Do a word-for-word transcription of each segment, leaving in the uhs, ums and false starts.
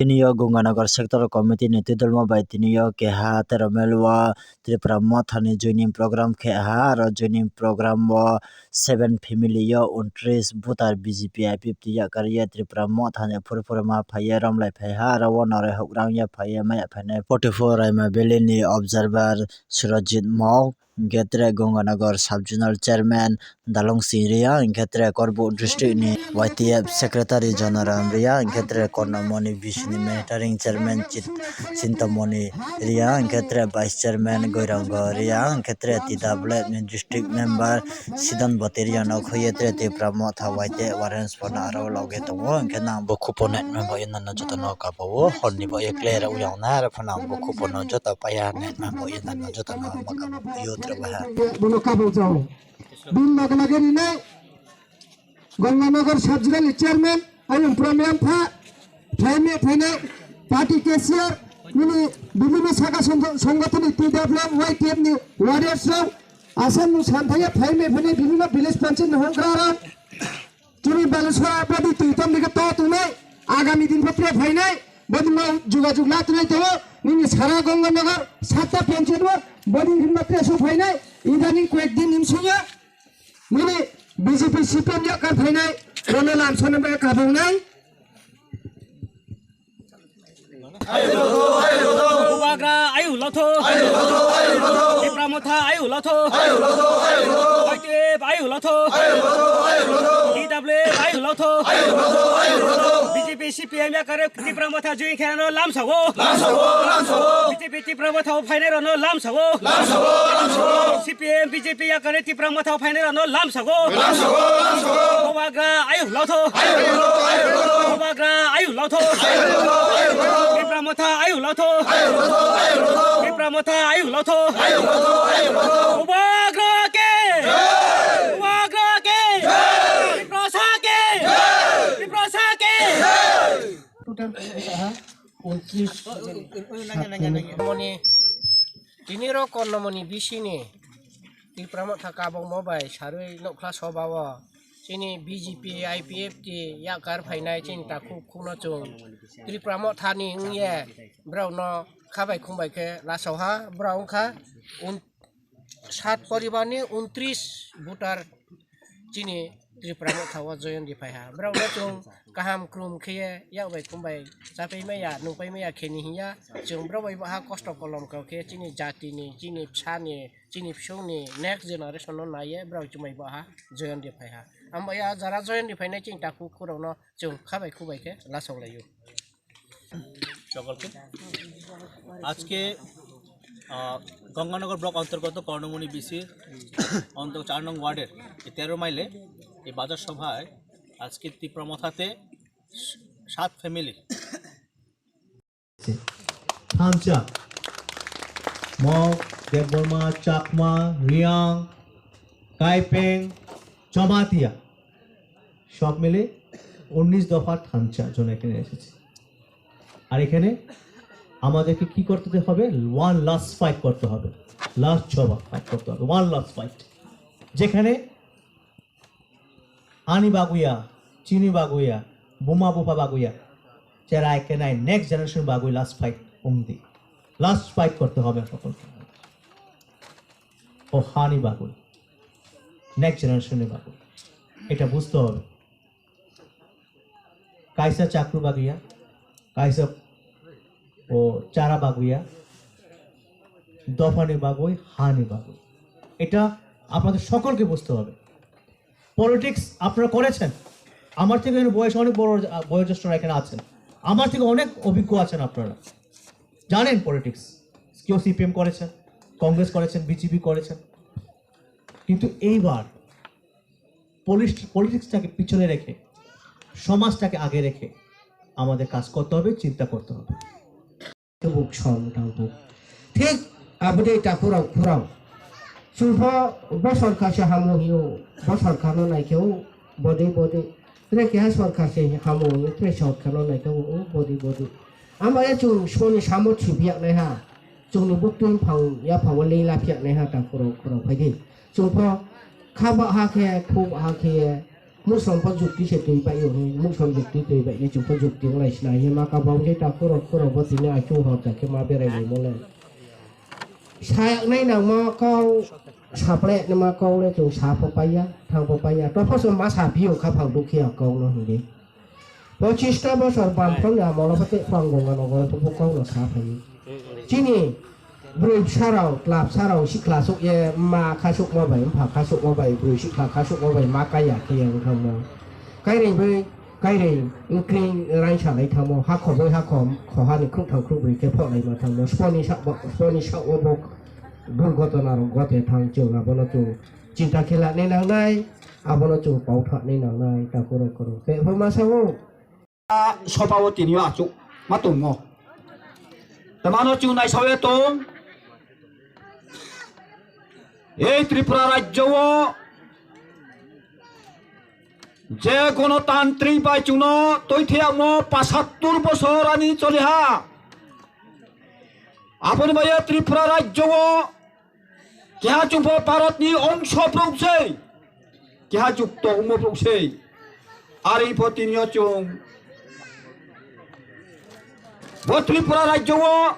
Tini o Ganganagar Sector Committee ni twidulma bai tini o keha tero mel o Tripura Motha ni joining program khe ha, aro joining program o seven family o untris voter B J P I P F T yakarwi Tripura Motha ni phuru phuru ma phaiye romlai phai ha, aro o noroi hukrang ya phaiye maya phainai forty four Raima Valley ni observer Surajit Mok, hwnkhe tere Ganganagar Sub Zonal Chairman Dalong Singh Reang, hwnkhe tere Korbuk District ni Y T F Secretary Jonaram Reang, hwnkhe tere Kornomoni B C ni Monitoring Chairman Chit-, Chintamoni Reang, hwnkhe tere Vice Chairman Goirango Reang, hwnkhe tere T W F ni District Member Sidan Boti Reang no khuye tere Tipra Motha Y T F warrants phano aro loge tongo, hwnkhe nang bo khupo net member yunano jotono kabo o horni bo ekle rok yang na aro phano ang bo khupo no joto paya net member yunano jotono makabo yo tere baha. Bono kabo jao. Bini loge loge rinai Ganganagar Sub Zonal ni Chairman ayung Pramiyam pha, phaime phainai party cashier, nini bibhinno saka song-, songothon ni T W F, Y T F ni warriors rok, Assam ni santhaya phaime phainai bibhinno village panchayat ni hongkra rok, chini Baleswara bodi twi tom dike to tunai, agami din pho tre phainai, bodi no jugajug la tunai tongo, nini sara Ganganagar satta panchayat o, bodi himma tre so phainai, idaning koyek din ni bisingo, Nini B J P C P M yakar phainai, bono lamsani bai kabungnai. Bubagra ayu lotho. Tipra Motha ayu lotho. Y T F ayu lotho. T W F ayu lotho. B J P C P M yakar Tipra Motha join khe ano lamsago. Lamsago, lamsago. B J P Tipra Motha o phainai rokno lamsago. Lamsago, lamsago. C P M B J P yakar Tipra Motha o phainai rokno lamsago. Lamsago, lamsago. Bubagra ayu lotho. Ayu lotho, ayu lotho. Bubagra ayu lotho. Ayu lotho, ayu lotho. Tipra Motha ayu lotho. Ayu lotho, ayu lotho. Tipra Motha ayu lotho. Ayu lotho, ayu lotho. Bubagra ke. Jai. Bubagra ke. Jai. Tiprasa ke. Jai. Tiprasa ke. Jai. Total, ah, untris. Moni, tini ro Kornomoni bisini Tipra Motha kabongmo bai sarwi nokla soba o chini B J P, I P F T yakar phainai chini takhuk khukno chwng Tipra Mothani wngye borokno khabai khumbai khe lasoha borok wngkha un-, sat poribarni untris voter chini Tripura Motha o join di phaiha. Borokno chwng kaham krum khe yak bai khum bai chapai maya, nungpai maya kheni hinya. Chwng borok bai baha kosto kolom kok khe chini jatini, chini bwsani, chini bwswngni next generation no naiye borok chumai baha join di phaiha. Ambai ya jara join di phainai chini takhuk khurokno chwng khabai khubai khe lasok laio. সকলকে আজকে, আহ, গঙ্গানগর ব্লক অন্তর্গত কর্ণমণি বিসির অন্তর্গত চার নং ওয়ার্ডের এই তেরো মাইলে এই বাজার সভায় আজকে তিপ্রা মথাতে সাত ফ্যামিলি থানচা, মগ, দেববর্মা, চাকমা, রিয়াং, কাইপেং, জমাতিয়া, সব মিলে উনিশ দফার থানচা জন এখানে এসেছে। আর এখানে আমাদেরকে কি করতে হবে? ওয়ান লাস্ট ফাইট করতে হবে, লাস্ট ছবা ফাইট করতে হবে, ওয়ান লাস্ট ফাইট। যেখানে ani baguya, chini baguya, buma bupa baguya, chera ekenai next generation bagui last fight ongdi, last fight করতে হবে সকলকে। O hani bagui, next generation ni bagui, এটা বুঝতে হবে। Kaisa chakru baguya, kaisa o chara baguya, dofani bagui, hani bagui, এটা আপনাদের সকলকে বুঝতে হবে। পলিটিক্স আপনারা করেছেন, আমার থেকে এখানে বয়স অনেক বড়, আহ, বয়োজ্যেষ্ঠরা এখানে আছেন, আমার থেকে অনেক অভিজ্ঞ আছেন আপনারা, জানেন পলিটিক্স। কেউ সিপিএম করেছেন, কংগ্রেস করেছেন, বিজেপি করেছেন, কিন্তু এইবার পলিটিক্স, পলিটিক্সটাকে পিছনে রেখে, সমাজটাকে আগে রেখে আমাদের কাজ করতে হবে, চিন্তা করতে হবে। Kebuk som tang tu. Thik abode takhurok khurok. Chwngpho bo sorkar se hamo hino, bo sorkar no naikhe o bode bode. Tre keha sorkar se hamo hino, tre sorkar no naikhe o bode bode. Ama ya chwng soni samo thibiyaknai ha. Chwngni buktui phang ya phango lei lapiyaknai ha takhurok khurok phaidi. Chwngpho kha ba ha khe, khu ba ha khe, Musom po jukti se twi bai yo, musom jukti twi bai ni chwng po jukti wng lai sina ye ma ka bang je ta khoro khoro bo tini ai chu hor ta khe ma berai lai mo le. Sayak nai nang ma kau saple ni ma kau le chwng sa po pai ya, thang po pai ya. To po se ma sa pi yo kha phang dukhi ya kau no hindi. Pochista bosor bam phang ya mo lo pa te phang gong no gong po kau no sa phai. Chini Bwrwi bwsarok, twla bwsarok sikla suk ye ma khasukma bai, wngpha khasukma bai, bwrwi sikla khasukma bai ma kaya khe yang thangmo. Kairwi bai kairwi wngkring raisa lai thangmo, hakho bai hakho, khoha ni khruktang khrukbrwi khe phok lai ma thangmo. Sponi sak bo, sponi sak o bo durgotona rok gote thang chwng abono chwng chinta khe lani nangnai, abono chwng pau thani nangnai, ta kuro kuro. Tei pho ma sao. Sopa o tini o achuk ma tongmo. Tamano chwng naisawi tong. Ei Tripura rajyo o je gonotantrik bai chwngno twi thiyamo pasattur bosor ani choliha. Aboni bai Tripura rajyo o keha chwngpho Bharatni ongso phwrwng se, keha jukto wngmo phwrwng se. Ari pho tini o chwng bo Tripura rajyo o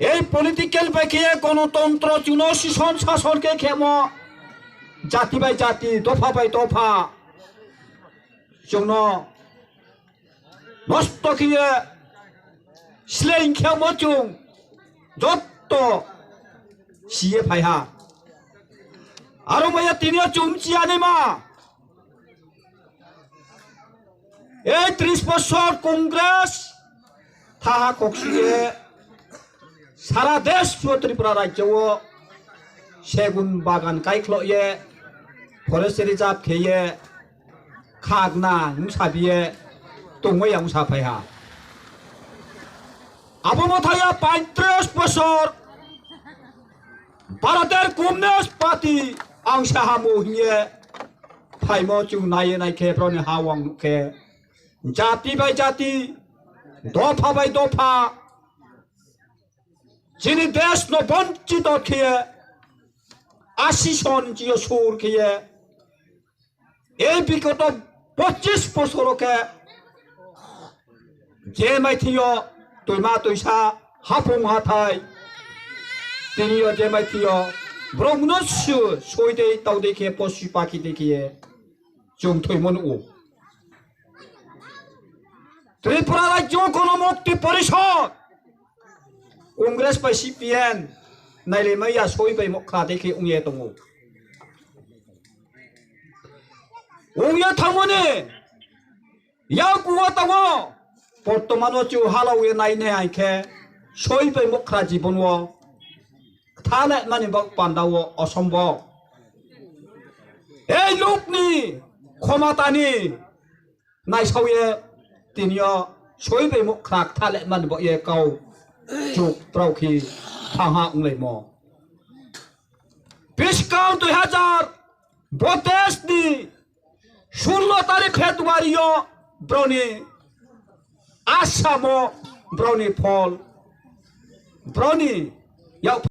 ei political bai khe gonotontro chwngno sison sason khe khemo jati bai jati, dopha bai dopha chwngno nosto khiye sleng khe mo chwng jotto siye phai ha. Aro maya tini o chwng chiya ni ma. Ei tris bosor Congress thaha koksiye sara desh o Tripura rajyo o segun bagan kaikhlo ye forest reserve kheye khagna wngsabiye tongwi ang saphaiha. Abo mothaya paitris bosor Bharater Communist Party ang sahamu hiye phaimo chwng naiye naikhe broni hawang nukhe jati bai jati, dopha bai dopha chini desh no bonchito khiye, asi son chiyo sur khiye, ei bigoto pochis bosoro khe je maithiyo twima twisa hapung hathai tiniyo je maithiyo borokno su soidei taudei khe posi pakhi dei khiye chwng thwimo nukgo. Tripura rajyo Gono Mukti Porishod Congress bai C P M nailaimaya soi bai mokha dei khe wngya tongo. Wngya thangmani yak uwa tongo. Bortomano chu halao ye nai nai hai khe soi bai mokha jibon o thale mani bok panda o osombo. Ei lukni khomatani naisawi ye tini o soi bai mokha thale mani bo ye kau chuk prau khi thangha wnglaimo. Biskang dui hazar botes ni sullo tarik February o broni Assam o broni phol broni yak